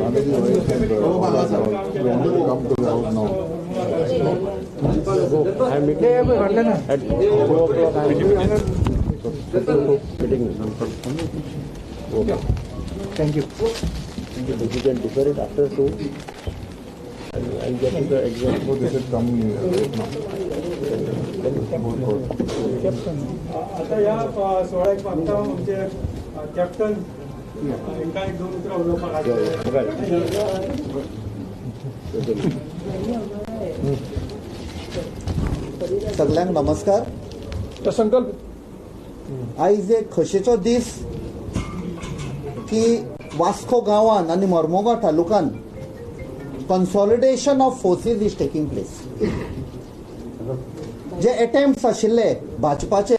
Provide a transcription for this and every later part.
Come to the house now. I am meeting at 2 o'clock. I am meeting. Okay. Thank you. If you can defer it after 2, I'll get you the exact. So they said come right now. आता ह्या सोहळ्याक मागता आमचे captain हांकां एक दोन उतरां उलोवपाक आसले. सगल्यांक नमस्कार. संकल्प आयज एक खोशेचो दीस की वास्को गांवान आनी मर्मोगांव तालुकान consolidation of forces is taking place. J attempts आशिल्ले भाजपाचे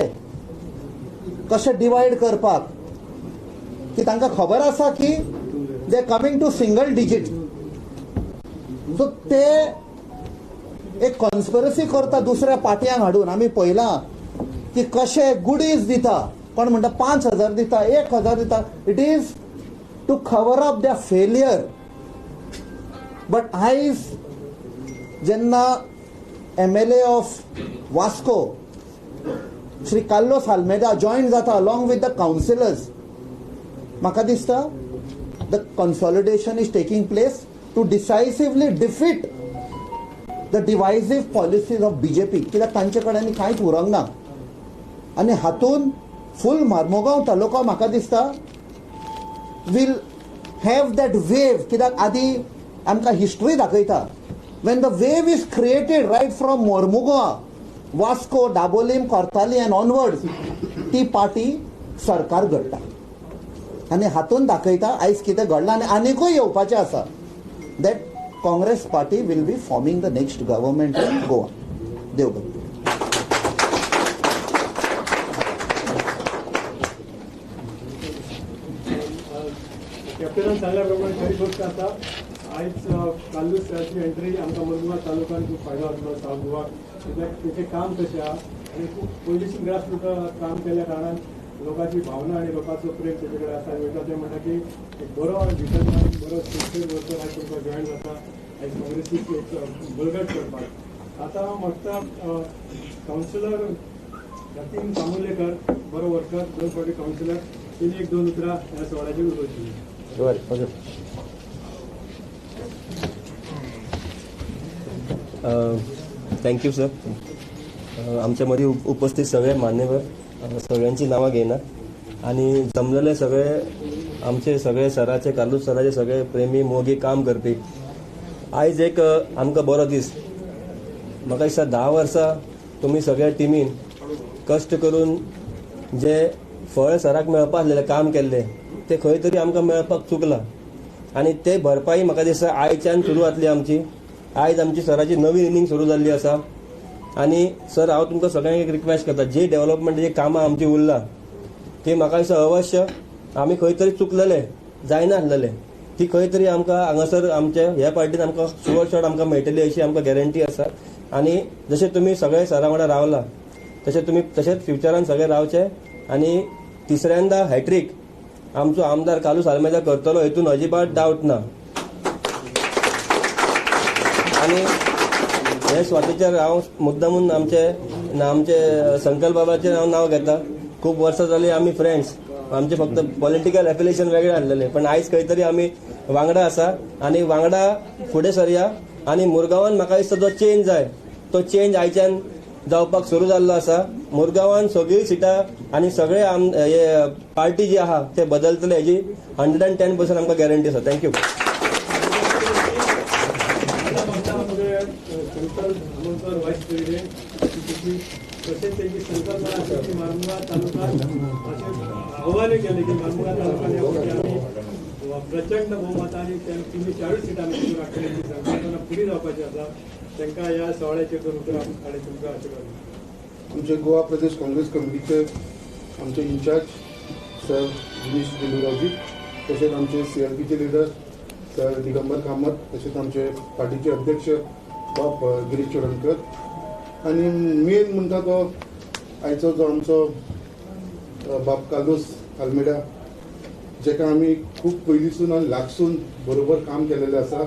कशे डिवायड करपाक, की तांकां खबर आसा की they coming to single digit, so ते एक कॉन्स्पिरसी करता दुसऱ्या पार्टयांक हाडून. आमी पळयलां की कशे गुडीज दिता, कोण म्हणटा 5,000 दिता, 1,000 दिता. It is to cover up the failure. But आयज जेन्ना MLA of Vasco Shri Carlos Almeida join जाता along with the councillors, म्हाका दिसता the consolidation is taking place to decisively defeat the divisive policies of BJP. कित्याक तांचे कडेन कांयच उरंक ना आनी हातून फूल मार्मोगांव तालुका म्हाका दिसता will have that wave. कित्याक आदी आमकां हिस्ट्री दाखयता, when the wave is created right from Mormugao, Vasco, Dabolim, Cortalim and onwards, ती पार्टी सरकार घडटा आनी हातून दाखयता आयज कितें घडलां आनी आनिकूय येवपाचें आसा, that Congress party will be forming the next government in Goa. देव बरें. कॅप्टनान सांगल्या प्रमाणे खरी गोश्ट आसा. आयज कार्लूस सराची एंट्री आमकां मर्मुगांव तालुक्यान खूब फायदो जातलो सावथ गोवाक, कित्याक तेचें काम तशें आहा आनी खूब पयलींसून ग्रास रुटार काम केल्ल्या कारणान लोकांची भावना आनी लोकांचो प्रेम तेजे कडेन आसा. आनी वयता ते म्हणटा की एक बरो डिटरमायन बरो सिन्सियर वर्कर आयज तुमकां जॉयन जाता आयज काँग्रेसीक एक बळगट करपाक. आतां हांव मागता कावन्सिलर जतीन तामुलेकर, बरो वर्कर, दोन फावटी कावन्सिलर, तेणी एक दोन उतरां ह्या सुवाळ्याचेर उलोवची. Thank you sir. आमच्या मदीं उपस्थित सगळे मान्यवर, सगळ्यांची नांवां घेयना आनी जमलेले सगळे आमचे सगळे सराचे, कार्लूस सराचे सगळे प्रेमी मोगी काम करपी. आयज एक आमकां बरो दीस. म्हाका दिसता 10 वर्सां तुमी सगळ्या टिमीन कश्ट करून जे फळ सराक मेळपा आसलेलें काम केल्लें तें खंय तरी आमकां मेळपाक चुकलां आनी ते भरपाई म्हाका दिसता आयच्यान सुरू जातली आमची. आयज आमची सराची नवी इनिंग सुरू जाल्ली आसा आनी सर हांव तुमकां सगळ्यांक एक रिक्वेस्ट करता, जे डेव्हलपमेंटाची कामां आमची उरला ती म्हाका दिसता अवश्य आमी खंय तरी चुकलेले जायना आसलेले ती खंय तरी आमकां हांगासर आमचे ह्या पार्टीन आमकां शुअर शॉट आमकां मेळटली अशी आमकां गॅरंटी आसा. आनी जशें तुमी सगळे सरा वांगडा रावला तशें तुमी तशेंच फ्युचरान सगळे रावचे आनी तिसऱ्यांदा हॅट्रीक आमचो आमदार कार्लूस आल्मेदा करतलो हेतून अजिबात डावट ना. आनी हे स्वातीचेर हांव मुद्दामून आमचे आमचे संकल्प बाबाचेर हांव नांव घेता. खूब वर्सां जालीं आमी फ्रेंड्स, आमचे फक्त पॉलिटिकल एफिलिएशन वेगळें आसलेलें, पण आयज खंय तरी आमी वांगडा आसा आनी वांगडा फुडें सरया. आनी मुरगांवान म्हाका दिसता जो चेंज जाय तो चेंज आयच्यान जावपाक सुरू जाल्लो आसा. मुरगांवान सगळीं सिटां आनी सगळे हे पार्टी जी आहा ते बदलतले हेजी 110% आमकां गॅरंटी आसा. Thank you. Shankar Amonkar vice president तशेंच तेजी संकल्पना आसा की मार्मुगांव तालुक्यात अशें आव्हान केलें की मार्मुगांव तालुक्यात ह्या फावटी आमी प्रचंड बहुमतांनी तिनूय चारूय सिटां आमी राखतले ही संकल्पना फुडें जावपाची आसा. तांकां ह्या सुवाळ्याचेर दोन उतरां आनी तुमकां आशिर्वाद. आमचे गोवा प्रदेश काँग्रेस कमिटीचे आमचे इन्चार्ज सर दिनेश गुंडूरावजी, तशेंच आमचे CLPचे लिडर सर दिगंबर कामत, तशेंच आमचे पार्टीचे अध्यक्ष बाब गिरीश चोडणकर, आनी मेन म्हणटा तो आयचो जो आमचो बाब कार्लूस आल्मेडा जेका आमी खूब पयलींसून आनी लागसून बरोबर काम केलेलें आसा.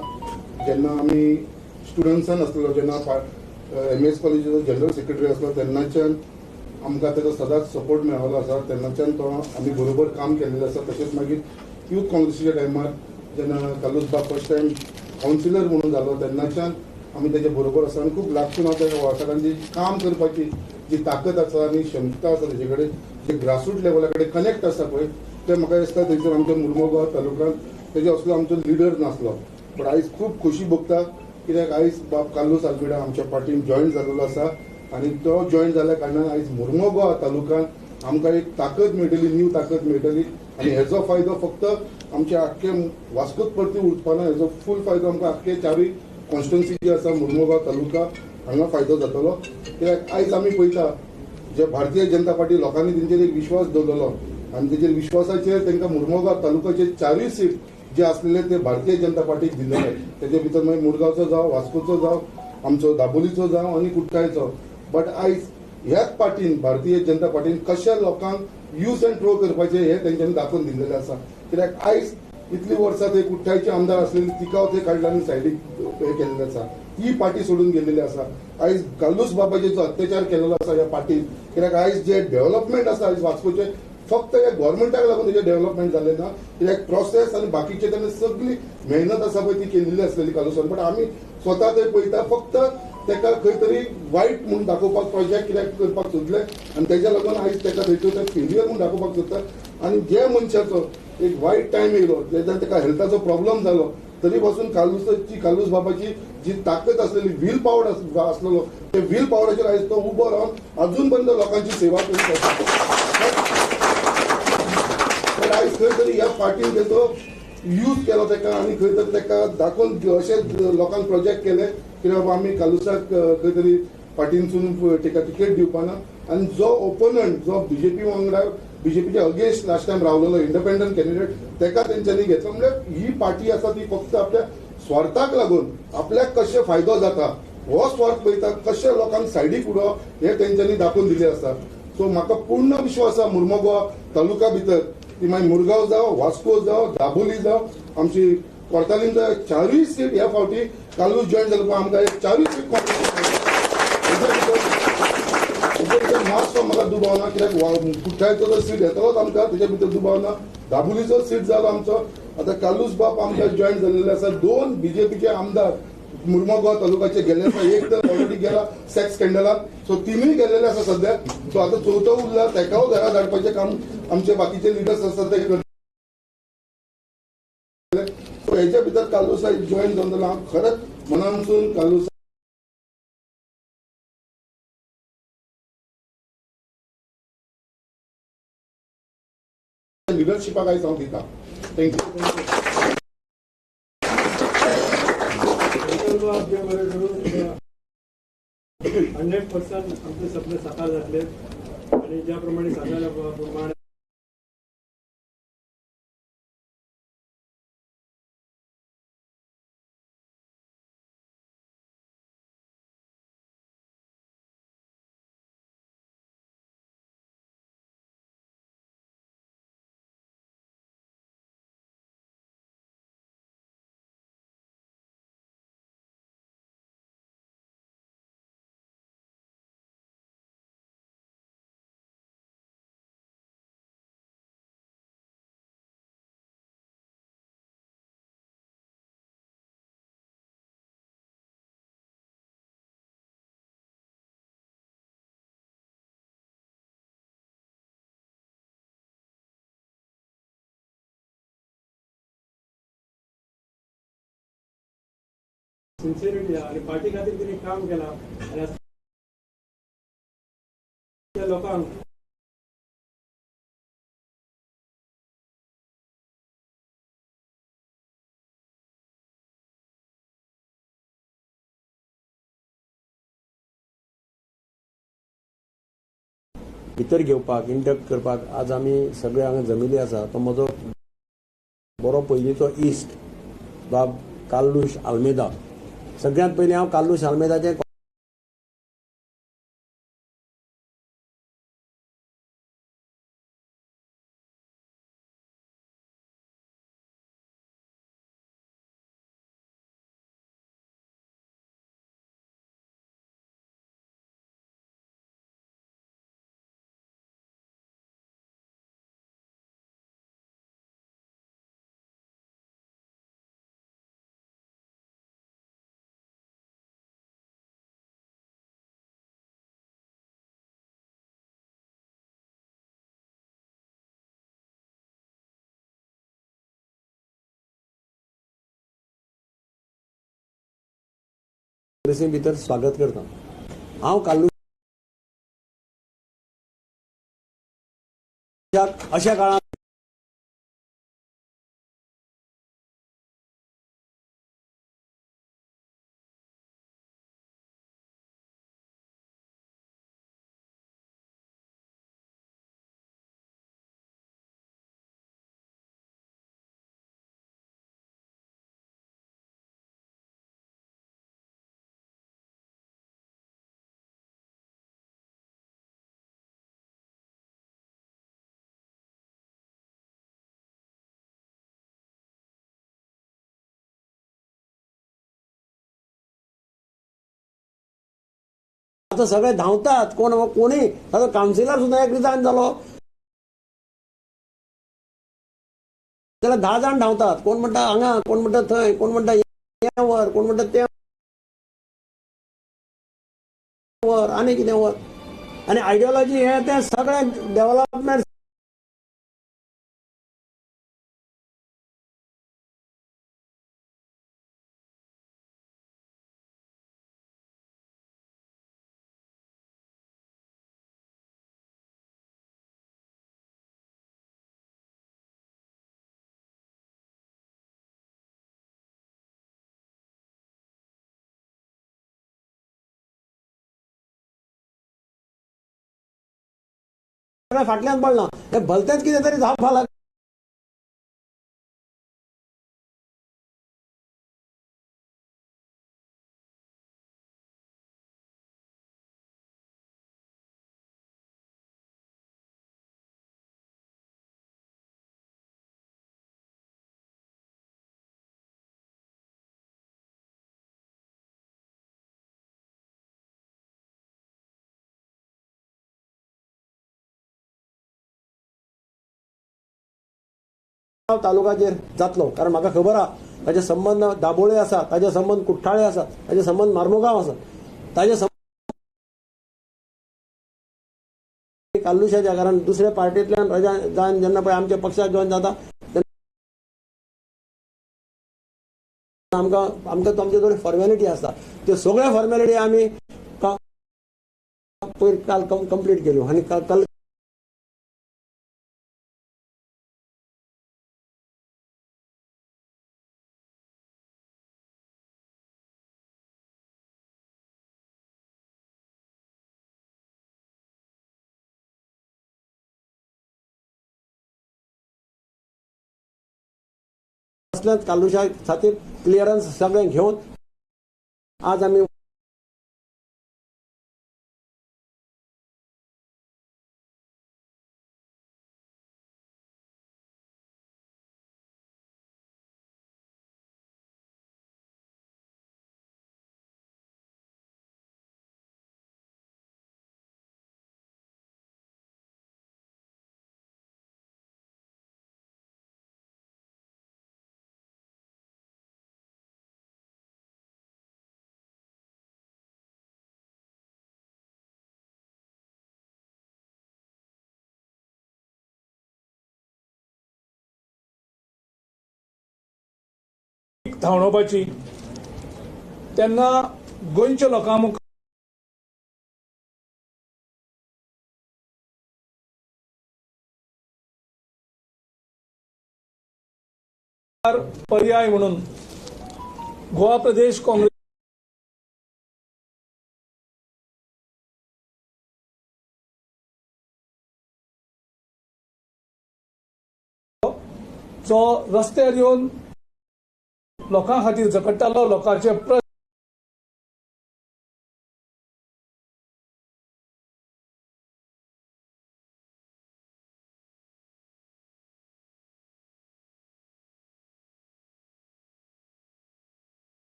जेन्ना आमी स्टुडंट्सान आसलेलो, जेन्ना एम एस कॉलेजीचो जनरल सेक्रेटरी आसलो तेन्नाच्यान आमकां तेजो सदांच सपोर्ट मेळिल्लो आसा. तेन्नाच्यान तो आमी बरोबर काम केलेलें आसा. तशेंच मागीर यूथ काँग्रेसीच्या टायमार जेन्ना कार्लूस बाब फर्स्ट टायम कावन्सिलर म्हणून जालो तेन्नाच्यान आमी तेजे बरोबर आसा आनी खूब लागसून हांव ताका वळखता. आनी जी काम करपाची जी ताकद आसा आनी क्षमता आसा तेजे कडेन, जे ग्रासरूट लेवला कडेन कनेक्ट आसा पळय, ते म्हाका दिसता थंयसर आमच्या मुर्मगांव तालुक्यांत तेजे असलो आमचो लिडर नासलो. बट आयज खूब खोशी भोगता कित्याक आयज बाब कार्लूस आल्मेडा आमच्या पार्टीन जॉयन जाल्लो आसा आनी तो जॉयन जाल्या कारणान आयज मुर्मगांव तालुक्यांत आमकां एक ताकद मेळटली, न्यू ताकद मेळटली. आनी हेजो फायदो फक्त आमच्या आख्खे वास्कोच परती उरपाना, हेजो फूल फायदो आमकां आख्खे चारूय कॉन्स्टिट्युन्सी जी आसा मुर्मगांव तालुका हांगा फायदो जातलो. कित्याक आयज आमी पळयता जे भारतीय जनता पार्टी लोकांनी तेंचेर एक विश्वास दवरलेलो आनी तेजेर विश्वासाचेर तांकां मुर्मगांव तालुक्याचे चारूय सीट जे आसलेले ते भारतीय जनता पार्टीक दिल्ले. तेजे भितर मागीर मुरगांवचो जावं, वास्कोचो जावं, आमचो दाबोलीचो जावं आनी कुठ्ठाळीचो. बट आयज ह्याच पार्टीन, भारतीय जनता पार्टीन कशा लोकांक यूज अँड थ्रो करपाचें हें तेंच्यांनी दाखोवन दिल्लेलें आसा. कित्याक आयज इतली वर्सां ते कुठ्ठाळीचे आमदार आसलेले तिका ते काडले आनी सायडीक हें केल्लें आसा, ती पार्टी सोडून गेल्लेली आसा. आयज कार्लूस बाबाचेर जो अत्याचार केलेलो आसा ह्या पार्टीन, कित्याक आयज जे डेव्हलपमेंट आसा आयज वास्कोचें फक्त ह्या गव्हर्मेंटाक लागून तेजें डेव्हलपमेंट जालें ना, कित्याक प्रोसेस आनी बाकीचे तेणें सगळी मेहनत आसा पळय ती केल्लेली आसलेली कार्लूसान. बट आमी स्वता थंय पळयता फक्त तेका खंय तरी वायट म्हूण दाखोवपाक प्रोजेक्ट कित्याक करपाक सोदले आनी तेज्या लागून आयज तेका थंयसर ते फेलियर म्हूण दाखोवपाक सोदता. आनी जे मनशाचो एक वायट टायम येयलो जेन्ना तेका हेल्थाचो प्रॉब्लम जालो तरी पासून कार्लूस बाबाची जी ताकद आसलेली, व्हील पावर आसलेलो, ते व्हील पावराचेर आयज तो उबो रावन अजून पर्यंत लोकांची सेवा करीत आसा. बट आयज खंय तरी ह्या पार्टीन तेजो यूज केलो तेका आनी खंय तरी तेका दाखोवन अशें लोकांक प्रोजेक्ट केले की बाबा आमी कार्लूसाक खंय तरी पार्टीनसून तेका तिकेट दिवपाना. आनी जो ओपोनंट जो बीजेपी वांगडा बीजेपीच्या अगेन्स्ट लास्ट टायम रावलेलो इंडिपेंडंट कॅन्डिडेट तेका तेंच्यांनी घेतलो. म्हणल्यार ही पार्टी आसा ती फक्त आपल्या स्वार्थाक लागून आपल्याक कशें फायदो जाता हो स्वार्थ पळयता, कशें लोकांक सायडीक उडोवप हें तेंच्यांनी दाखोवन दिलें आसा. सो म्हाका पूर्ण विश्वास आसा मुर्मगांव तालुका भितर ती मागीर मुरगांव जावं, वास्को जावं, दाबोली जावं, आमची कोर्तालीम जावं, चारूय सीट ह्या फावटी कार्लूस जॉयन जालो पळय आमकां चारूय सीट भितर मातसो म्हाका दुबाव ना. कित्याक कुठ्ठाळीचो जर सीट येतलोच आमकां तेच्या भितर दुबाव ना. दाबोलीचो सीट जालो आमचो. आतां कार्लूस बाब आमकां जॉयन जाल्लेले आसा. 2 बीजेपीचे आमदार मुर्मगांव तालुक्याचे गेल्ले आसा, एक तर ऑलरेडी गेला सेक्स स्कँडलान, सो तिनूय गेल्लेले आसा सद्या. सो आतां चवथो उरला तेकाय घरा धाडपाचें काम आमचे बाकीचे लिडर्स आसात ते करतले. सो हेच्या भितर कार्लूस जॉयन जावन जाल्यार हांव खरेंच मनानसून कार्लूस लिडरशिपाक आयज हांव दिता. Thank you. 100% आमचे सपने साकार जातले आनी ज्या प्रमाणे सांगल्या प्रमाणे सिन्सियरिटी आनी पार्टी खातीर तिणें काम केलां आनी त्या लोकांक भितर घेवपाक, इंडक्ट करपाक आज आमी सगळे हांगा जमिल्ले आसा. तो म्हजो बरो पयलींचो इश्ट बाब कार्लूस आल्मेदा. सगळ्यांत पयलीं हांव कार्लूस आल्मेदाचें काँग्रेसी भितर स्वागत करता. हांव कार्लुसाक अशा काळांत आता सगळे धांवतात, कोण कोणी आता कावन्सिलर सुद्दां एक रिजायन जालो जाल्यार 10 जाण धांवतात. कोण म्हणटा हांगा, कोण म्हणटा थंय, कोण म्हणटा हें व्हर, कोण म्हणटा तें व्हर, आनी कितें व्हर. आनी आयडियोलॉजी हें तें सगळें डेव्हलपमेंट फाटल्यान पडलां. हें भलतेंच कितें तरी जावपा तालुकाचेर जातलो, कारण म्हाका खबर आहा ताजे संबंद दाबोळे आसा, ताजे संबंद कुठ्ठाळे आसा, ताजे संबंद मार्मोगांव आसा, ताजे संबंद कार्लुसाच्या. कारण दुसऱ्या पार्टींतल्यान रजा जावन जेन्ना पळय आमच्या पक्षाक जॉयन जाता तेन्ना आमकां आमकां आमचे थोडी फॉर्मेलिटी आसता, त्यो सगळ्यो फॉर्मेलिटी आमी पयर काल कंप्लीट केल्यो आनी काल कार्लुसा खातीर क्लियरन्स सगळें घेवन आज आमी धांवडोवपाची तेन्ना गोंयच्या लोकां मुखार पर्याय म्हणून गोवा प्रदेश काँग्रेस जो रस्त्यार येवन लोकां खातीर झगडटालो, लोकांचे प्रश्न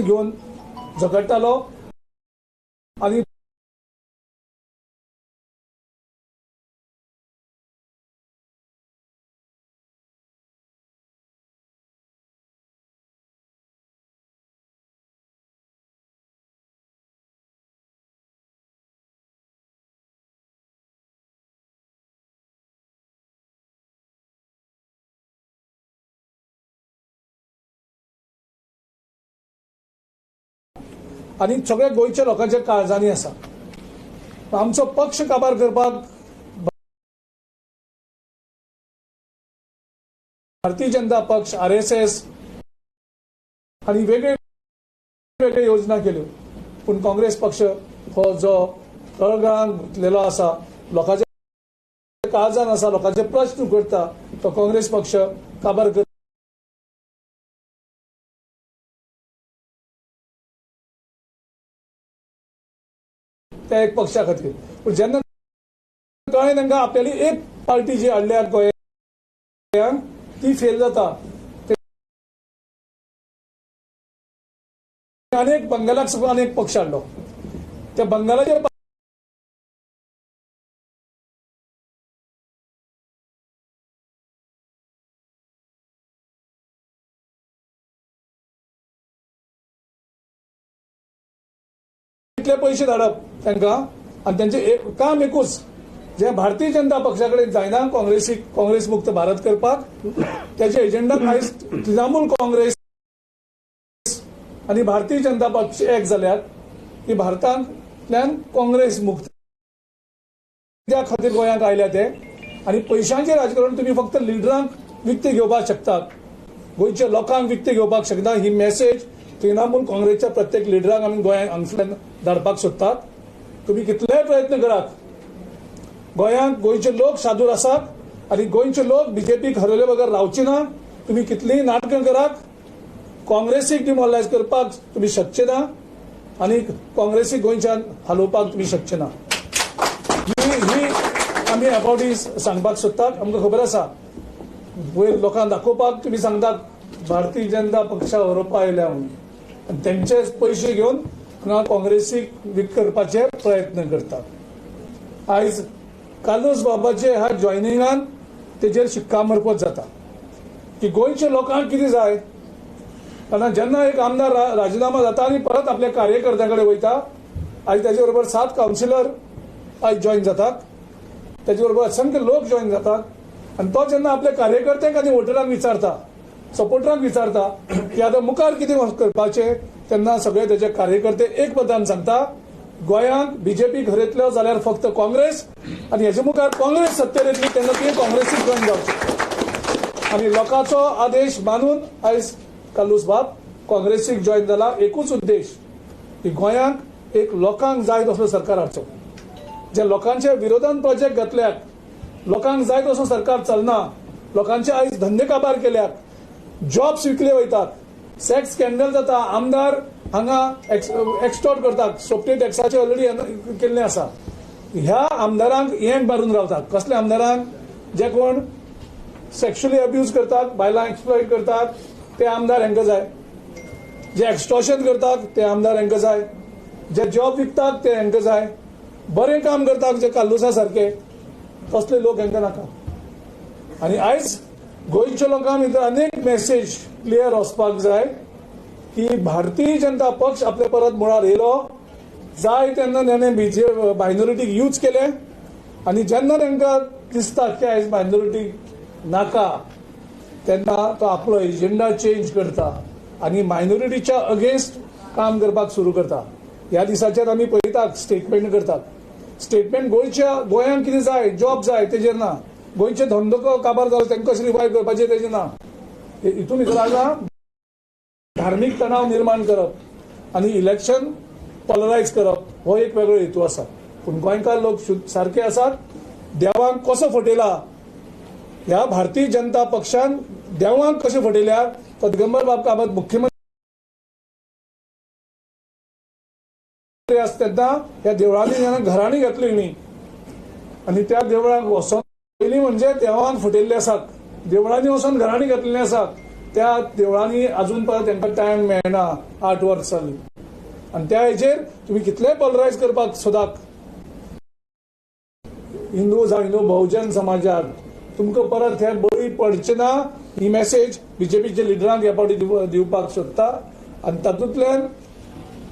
घेवन झगडटालो आनी आनी सगळ्या गोंयच्या लोकांच्या काळजांनी आसा. आमचो पक्ष काबार करपाक भारतीय जनता पक्ष, RSS आनी वेगळे वेगळे योजना केल्यो, पूण काँग्रेस पक्ष हो जो तळगळान घुतलेलो आसा, लोकांच्या काळजान आसा, लोकांचे प्रश्न उकळटा, तो काँग्रेस पक्ष काबार कर त्या एक पक्षा खातीर. पूण जेन्ना कळ्ळें तांकां आपल्याली एक पार्टी जी हाडल्या गोंयांत ती फेल जाता, अनेक बंगालाक सुद्दां अनेक पक्ष हाडलो, त्या बंगालाच्या इतले पयशे धाडप तांकां आनी तांचें काम एकूच, जे भारतीय जनता पक्षा कडेन जायना काँग्रेसीक काँग्रेस मुक्त भारत करपाक, त्याचे एजेंडा आयज तृणमूल काँग्रेस आनी भारतीय जनता पक्ष एक जाल्यात की भारतांतल्यान काँग्रेस मुक्त त्या खातीर गोंयांत आयल्या ते. आनी पयशांचें राजकारण तुमी फक्त लिडरांक विकते घेवपाक शकतात, गोंयच्या लोकांक विकते घेवपाक शकना. ही मेसेज तृणमूल काँग्रेसच्या प्रत्येक लिडरांक आमी गोंयांत हांगसल्यान धाडपाक सोदतात. तुमी कितलेय प्रयत्न करात, गोंयांत गोंयचे लोक सादूर आसात आनी गोंयचे लोक बीजेपीक हरयले बगर रावचे ना. तुमी कितलीय नाटकां करात, काँग्रेसीक डिमोरलायज करपाक तुमी शकचे ना आनी काँग्रेसीक गोंयच्यान हालोवपाक तुमी शकचे ना. ही आमी ह्या फावटी सांगपाक सोदतात. आमकां खबर आसा वयर लोकांक दाखोवपाक तुमी सांगतात भारतीय जनता पक्षा हरोवपा आयल्या म्हणून, आनी तेंचेच पयशे घेवन हांगा काँग्रेसीक वीक करपाचे प्रयत्न करतात. आयज कार्लूस बाबाचे ह्या जॉयनिंगान तेजेर शिक्कामोर्तब जाता की गोंयच्या लोकांक कितें जाय. कारण जेन्ना एक आमदार राजिनामा जाता आनी परत आपल्या कार्यकर्त्यां कडेन वयता, आयज ताजे बरोबर 7 कावन्सिलर आयज जॉयन जातात, ताजे बरोबर असंख्य लोक जॉयन जातात आनी तो जेन्ना आपल्या कार्यकर्त्यांक आनी वोटरांक विचारता, सपोर्टरांक विचारता की आतां मुखार कितें करपाचें, तेन्ना सगळे ताजे कार्यकर्ते एक मतान सांगता गोंयांत बीजेपी हरयतलो जाल्यार फक्त काँग्रेस आनी हेजे मुखार काँग्रेस सत्तेर येतली तेन्ना तुवें काँग्रेसीक जॉयन जावचें. आनी लोकांचो आदेश मानून आयज कार्लूस बाब काँग्रेसीक जॉयन जाला. एकूच उद्देश की गोंयांत एक लोकांक जाय तसलो सरकार हाडचो, जे लोकांच्या विरोधान प्रोजेक्ट घातल्यात, लोकांक जाय तसो सरकार चलना, लोकांचे आयज धंदे काबार केल्यात, जॉब्स विकले वयतात, सेक्स स्कॅन्डल जाता, आमदार हांगा एक्सटॉर्ट करतात, सोपटे टॅक्साचे ऑलरेडी केल्ले आसा. ह्या आमदारांक येंक मारून रावतात. कसल्या आमदारांक? जे कोण सेक्शुअली अब्यूज करतात, बायलांक एक्सप्लॉयट करतात ते आमदार हांकां जाय, जे एक्सटॉर्शन करतात ते आमदार हांकां जाय, जे जॉब विकतात ते हांकां जाय, बरें काम करतात जे कार्लूसा सारके तसले लोक हांकां नाका. आनी आयज गोंयच्या लोकांक भितर अनेक मेसेज क्लियर वचपाक जाय की भारतीय जनता पक्ष आपले परत मुळार येयलो जाय तेन्ना ताणें बीजे मायनॉरिटीक यूज केले आनी जेन्ना तांकां दिसता की आयज मायनॉरिटीक नाका तेन्ना तो आपलो एजेंडा चेंज करता आनी मायनॉरिटीच्या अगेन्स्ट काम करपाक सुरू करता. ह्या दिसाचेर आमी पळयतात स्टेटमेंट करतात. स्टेटमेंट गोंयच्या गोंयांत कितें जाय, जॉब जाय तेजेर ना, गोंयचे धंदो काबार जालो तांकां कशें रिवायव करपाचें तेजेर ना. हितून भितर आसा धार्मीक तणाव निर्माण करप आनी इलेक्शन पोलरायज करप हो एक वेगळो हेतू आसा. पूण गोंयकार लोक सारके आसात. देवांक कसो फटयला ह्या भारतीय जनता पक्षान, देवांक कशें फटयल्यार तो दिगंबर बाब कामत मुख्यमंत्री आसता तेन्ना ह्या देवळांनी जेन्ना घरांनी घातली न्ही आनी त्या देवळांक वचोन पयलीं म्हणजे देवांक फटयल्ले आसात, देवळांनी वचोन घरांनी घातलेले आसात. त्या देवळांनी अजून परत तांकां टायम मेळना 8 वर्सांनी. आनी त्या हेजेर तुमी कितलेय पोलरायज करपाक सोदात, हिंदू जावं हिंदू बहुजन समाजाक तुमकां परत हे बळी पडचे ना ही मेसेज बीजेपीच्या लिडरांक ह्या फावटी दिवपाक सोदता. आनी तातूंतल्यान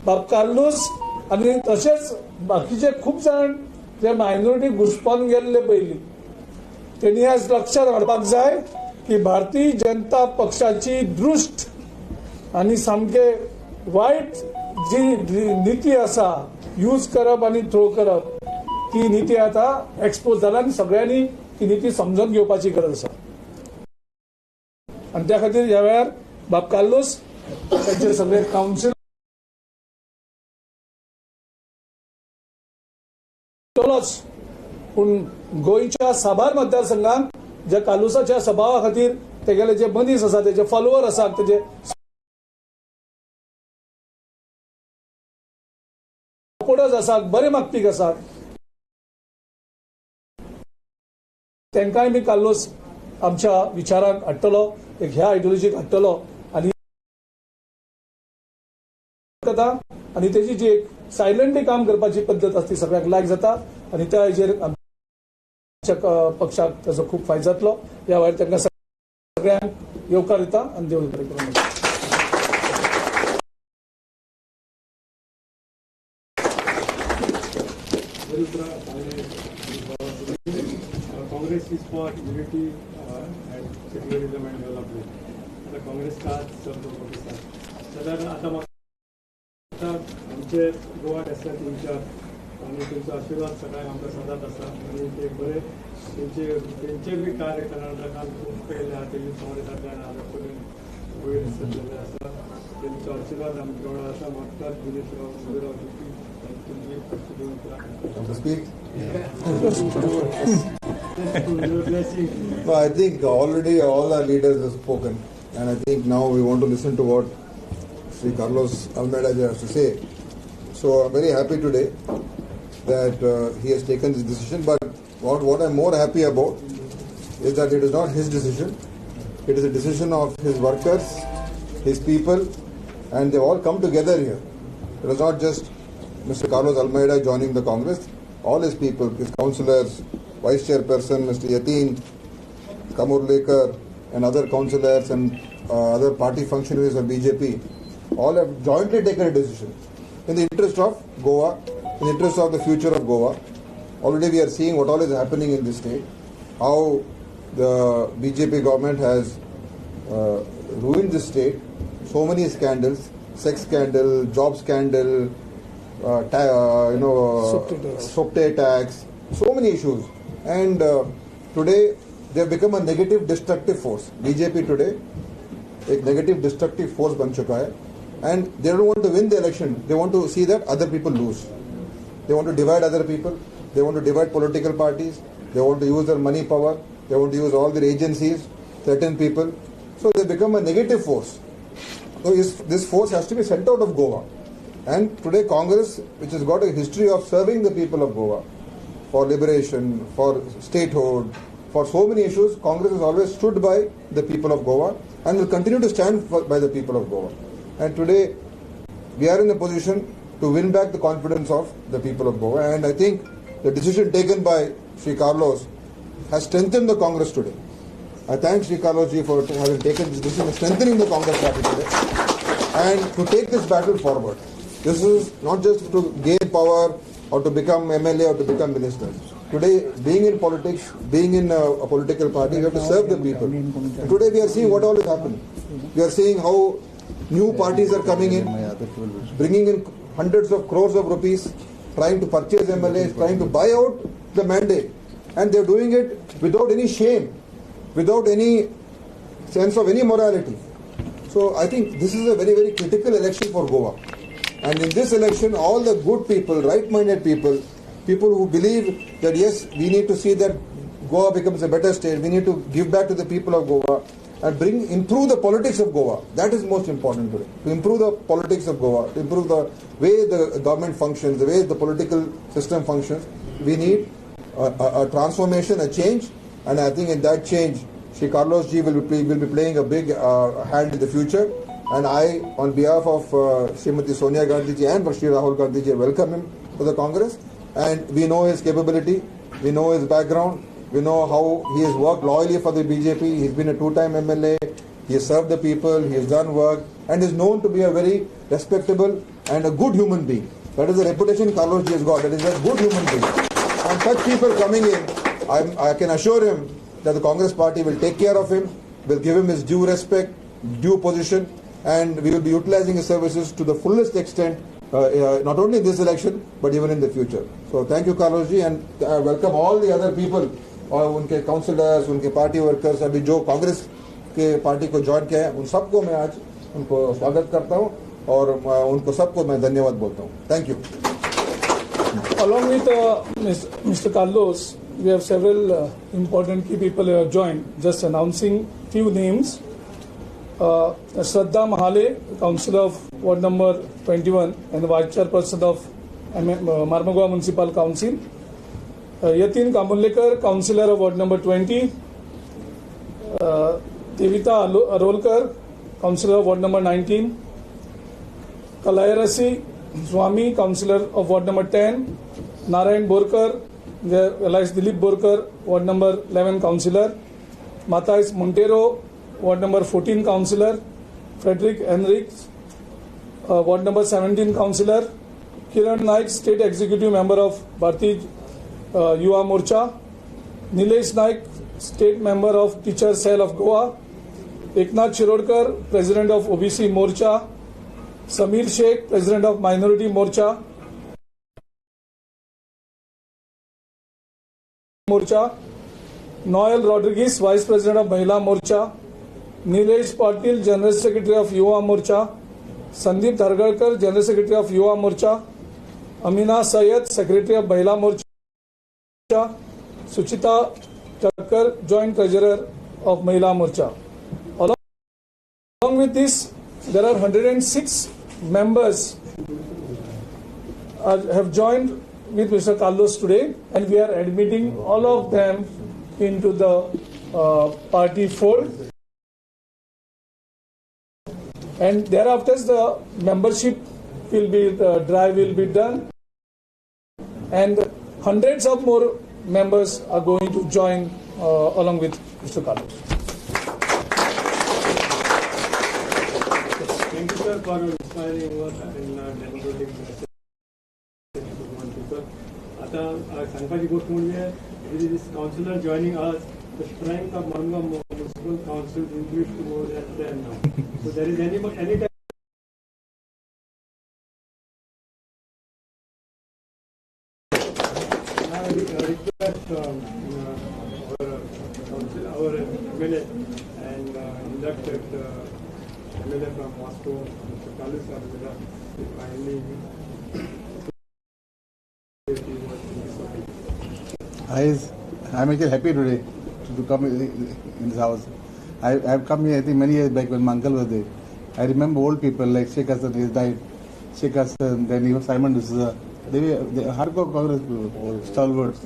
बाब कार्लूस आनी तशेंच बाकीचे खूब जाण जे मायनॉरिटी घुसपोन गेल्ले पयलीं तेणी आज लक्षात हाडपाक जाय की भारतीय जनता पक्षाची दृश्ट आनी सामके वायट जी नीती आसा यूज करप आनी थ्रो करप ती नीती आतां एक्सपोज जाला आनी सगळ्यांनी ती नीती समजून घेवपाची गरज आसा. आनी त्या खातीर ह्या वेळार बाब कार्लोस तांचे सगळे कावन्सिल तलोच, पूण गोंयच्या साबार मतदारसंघांत ज्या कार्लोसाच्या सभावा खातीर तेगेले जे मनीस आसा, तेजे फॉलोवर आसात, तेजे सपोर्टर्स आसात, बरे मागपीक आसात, तांकांय बी कार्लोस आमच्या विचारांक हाडटलो, एक ह्या आयडियोलॉजीक हाडटलो आनी जाता आनी तेजी जी एक सायलंटली काम करपाची पद्दत आसा ती सगळ्यांक लायक जाता आनी त्या हेजेर आमच्या पक्षाक ताचो खूब फायदो जातलो. ह्या वेळार तांकां सगळ्यांक येवकार दिता आनी देव बरें करूं. Congress is for unity and secularism and development. आतां काँग्रेस का शब्द पाकिस्तान जाल्यार आतां म्हाका आमचे गोवा डेस्काचे इन्चार्ज आनी तुमचो आशिर्वाद सगळ्यांक आमकां सदांच आसा आनी ते बरे तेंचेर बी कार्य कर्नाटकान खूब केल्लें आसा, तेजी काँग्रेसांतल्यान आतां पसून वयर सरलेले आसा, तेंचो आशिर्वाद आमच्या वांगडा आसा. म्हाका दिनेश राव तुमची Speak. No, I think already all our leaders have spoken, and I think now we want to listen to what Sri Carlos Almeida has to say. So I'm very happy today that he has taken this decision. But what I'm more happy about is that it is not his decision. It is a decision of his workers, his people, and they all come together here. It is not just Mr. Carlos Almeida joining the Congress. All his people, his councillors, Vice Chairperson Mr. Yatin, Kamurlekar, and other councillors and other party functionaries of BJP, all have jointly taken a decision in the interest of Goa, in the interest of the future of Goa. Already we are seeing what all is happening in this state, how the BJP government has ruined this state. So many scandals, sex scandal, job scandal, Sopte tax, so many issues. And today they have become a negative destructive force. BJP today एक negative destructive force बन चुका है. And they don't want to win the election. They want to see that other people lose. They want to divide other people. They want to divide political parties. They want to use their money power. They want to use all their agencies, threaten people. So they become a negative force. So this force has to be sent out of Goa. And today Congress, which has got a history of serving the people of Goa for liberation, for statehood, for so many issues, Congress has always stood by the people of Goa and will continue to stand by the people of Goa. And today we are in a position to win back the confidence of the people of Goa. And I think the decision taken by Sri Carlos has strengthened the Congress today. I thank Sri Carlos ji for having taken this decision and strengthening the Congress party today and to take this battle forward. This is not just to gain power or to become MLA or to become minister. Today, being in politics, being in a political party, we have to serve the people. And today we are seeing what all is happening. We are seeing how new parties are coming in, bringing in hundreds of crores of rupees, trying to purchase MLAs, trying to buy out the mandate. And they are doing it without any shame, without any sense of any morality. So I think this is a very, very critical election for Goa. And in this election, all the good people, right-minded people, people who believe that yes, we need to see that Goa becomes a better state, we need to give back to the people of Goa and improve the politics of Goa. That is most important today. To improve the politics of Goa, to improve the way the government functions, the way the political system functions, we need a transformation, a change. And I think in that change, Sri Carlos ji will be playing a big hand in the future. And I, on behalf of Srimati Sonia Gandhi ji and Shri Rahul Gandhi ji, welcome him to the Congress. And we know his capability, we know his background, we know how he has worked loyally for the BJP. He's been a two-time MLA, he has served the people, he has done work, and is known to be a very respectable and a good human being. That is the reputation Carlos ji has got, that is a good human being. And such people coming in, I can assure him that the Congress party will take care of him, will give him his due respect, due position. and we will be utilizing his services to the fullest extent, not only in this election but even in the future. So thank you, Carlos ji, and I welcome all the other people, और उनके councillors, उनके party workers, अभी जो Congress K party को join किया है, उन सबको मैं आज उनको स्वागत करता हूँ और उनको सबको मैं धन्यवाद बोलता हूँ. Thank you. Along with Mr. Carlos, we have several important key people who have joined. Just announcing few names. Shraddha Mahale, Councillor of Ward Number 21 and Vice Chairperson of Marmagoa Municipal Council. Yatin Kamullekar, Councillor of Ward Number 20. Devita Arolkar, Councillor of Ward Number 19. Kalairasi Swami, Councillor of Ward Number 10. Narayan Borkar, alias Dilip Borkar, Ward Number 11 Councillor. Mathais Montero, Ward Number 14 Councillor. Frederick Henriques, Ward Number 17 Councillor. Kiran Naik, State Executive Member of Bharatiya Yuva Morcha. Nilesh Naik, State Member of Teacher Cell of Goa. Eknath Shirodkar, President of OBC Morcha. Samir Sheikh, President of Minority Morcha. Noel Rodriguez, Vice President of Mahila Morcha. Nilesh Patil, General Secretary of Yuva Morcha. Sandeep Dhargalkar, General Secretary of Yuva Morcha. Amina Sayed, Secretary of Mahila Morcha. Suchita Thakkar, Joint Treasurer of Mahila Morcha. Along with this, there are 106 members have joined with Mr. Carlos today, and we are admitting all of them into the party fold. And thereafter, the membership will be, the drive will be done, and hundreds of more members are going to join along with Mr. Carlos. Thank you, sir, for your inspiring work in democratic message to Goan people. आता सांगपाची गोष्ट म्हणजे with this councillor joining us, the strength of Marmugao Municipal Council increased to more than 10 now. So there is any time I request our MLA and inducted MLA from Moscow, Mr. Carlos Almeida, to kindly say a few words in this occasion. I'm actually happy today to come in this house. I have come here, I think, many years back when my uncle was there. I remember old people like Sheikh Hassan, he died. Sheikh Hassan, then even Simon D'Souza. They were hardcore Congress people, stalwarts.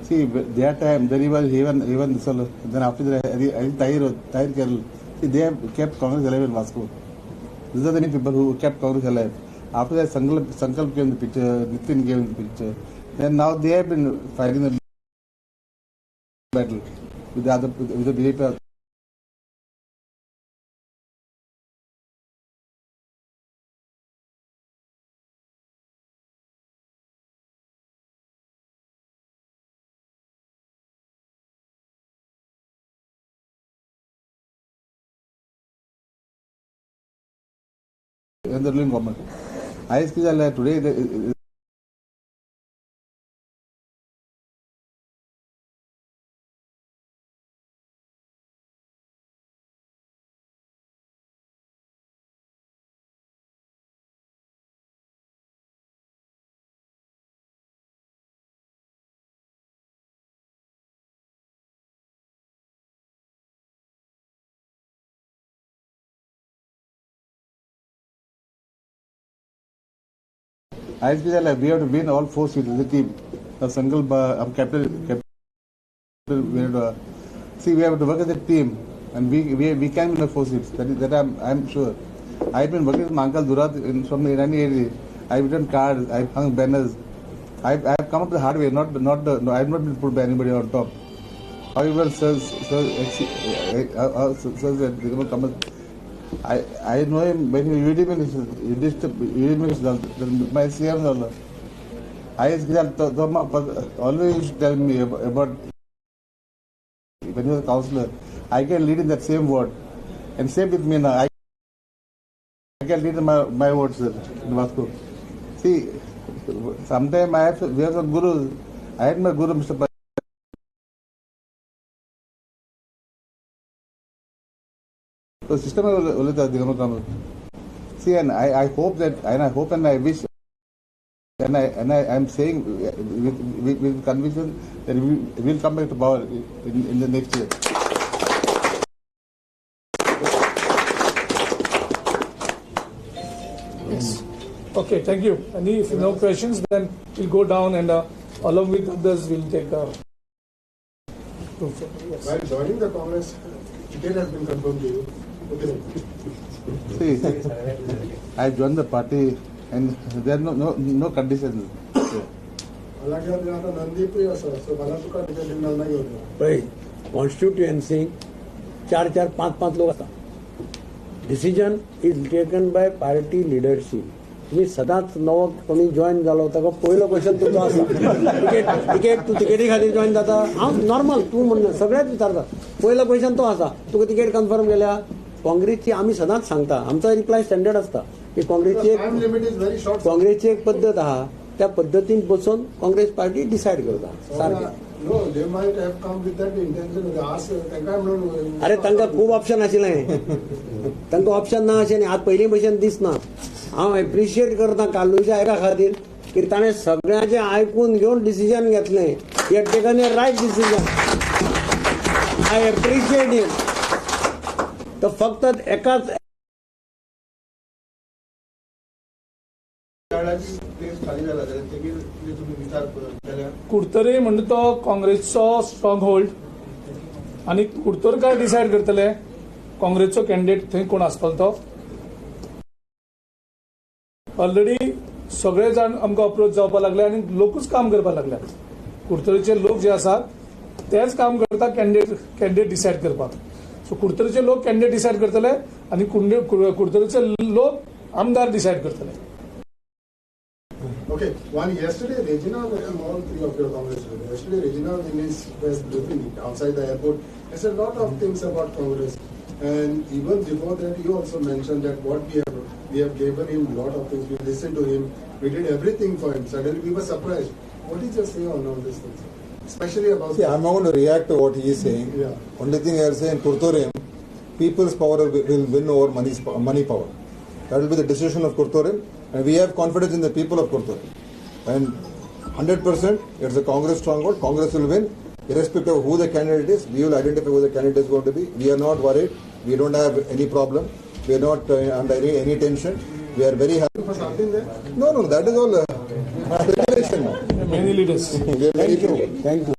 See, their time, then even then after that, I think Tahir Kerala. See, they have kept Congress alive in Vasco. These are the many people who kept Congress alive. After that, Sankalp came in the picture, Nitin came in the picture. Then now they have been fighting the battle with the other, with the BJP. And the ruling government. I today the ISP, we have to win all four seats as a team. The Sankalp, captain, we have to, see, we have to work as a team, and we can win the four seats. That I'm sure. I've been working with my uncle Durat from the 1980. I've written cards, I've hung banners. I've come up the hard way. No, I've not been put by anybody on top. However, sir, I know him when he my CM. I always used to tell me about when he was a councillor, I can lead in that same ward. And same with me now. I can lead my vote, sir, in Vasco. See, sometime we have some gurus. I had my guru, Mr. So system उलयता Digambar Kamat. See, and I hope that, and I hope and I wish, and I am saying with conviction that we will come back to power in the next year. Yes. Okay, thank you. And if no questions, then we'll go down and along with others we'll take a group photo. Yes. While joining the Congress, ticket has been confirmed to you. Okay. See, I joined the party and there are no conditions. पळय, कॉन्स्टिट्युएन्सीक 4-4, 5-5 लोक आसता. Decision is taken by party leadership. तुमी सदांच नवो कोणी join जालो ताका पयलो क्वेश्चन तुमचो आसता, तिकेट तूं तिकेटी खातीर जॉयन जाता. हांव नॉर्मल तूं म्हणना, सगळेच विचारता. पयलो क्वेश्चन तो आसा, तुका तिकेट कन्फर्म केल्या. काँग्रेसची आमी सदांच सांगता, आमचो रिप्लाय स्टँडर्ड आसता की काँग्रेसची एक पद्दत आहा, त्या पद्दतीन बसून काँग्रेस पार्टी डिसायड करता सारकें. अरे तांकां खूब ऑप्शन आशिल्लें, तांकां ऑप्शन ना अशें न्ही. आतां पयलीं भशेन दिसना. हांव एप्रिशिएट करता कार्लुसा एका खातीर की ताणें सगळ्यांचें आयकून घेवन डिसिजन घेतलें. He had taken a right decision. I appreciate him. तो फक्त एकाच कुडतरी म्हणजे तो काँग्रेसचो स्ट्रॉंग होल्ड आनी कुडतरकार डिसायड करतले काँग्रेसचो कॅन्डिडेट थंय कोण आसतलो तो. ऑलरेडी सगळे जाण आमकां अप्रोच जावपाक लागले आनी लोकूच काम करपाक लागले. कुडतरीचे लोक जे आसात तेच काम करता कॅन्डिडेट डिसायड करपाक. सो कुडतरीचे लोक कॅन्डिडेट डिसायड करतले आनी कुडतरीचे लोक आमदार डिसायड करतले. Okay, one yesterday Reginald and all three of your Congress leaders. Yesterday Reginald in his press briefing outside the airport, he said a lot of things about Congress, and even before that you also mentioned that what we have given him a lot of things. We listened to him, we did everything for him. Suddenly we were surprised. What did you say on all these things? Especially about. See, I'm not going to react to what he is saying. Yeah. Only thing I will say in Curtorim, people's power will win over money power. That will be the decision of Curtorim. And we have confidence in the people of Curtorim. And 100% it's a Congress stronghold. Congress will win. Irrespective of who the candidate is, we will identify who the candidate is going to be. We are not worried. We don't have any problem. We are not under any tension. We are very happy. For something there? No, that is all speculation. Many leaders. We are very Thank you. Thank you.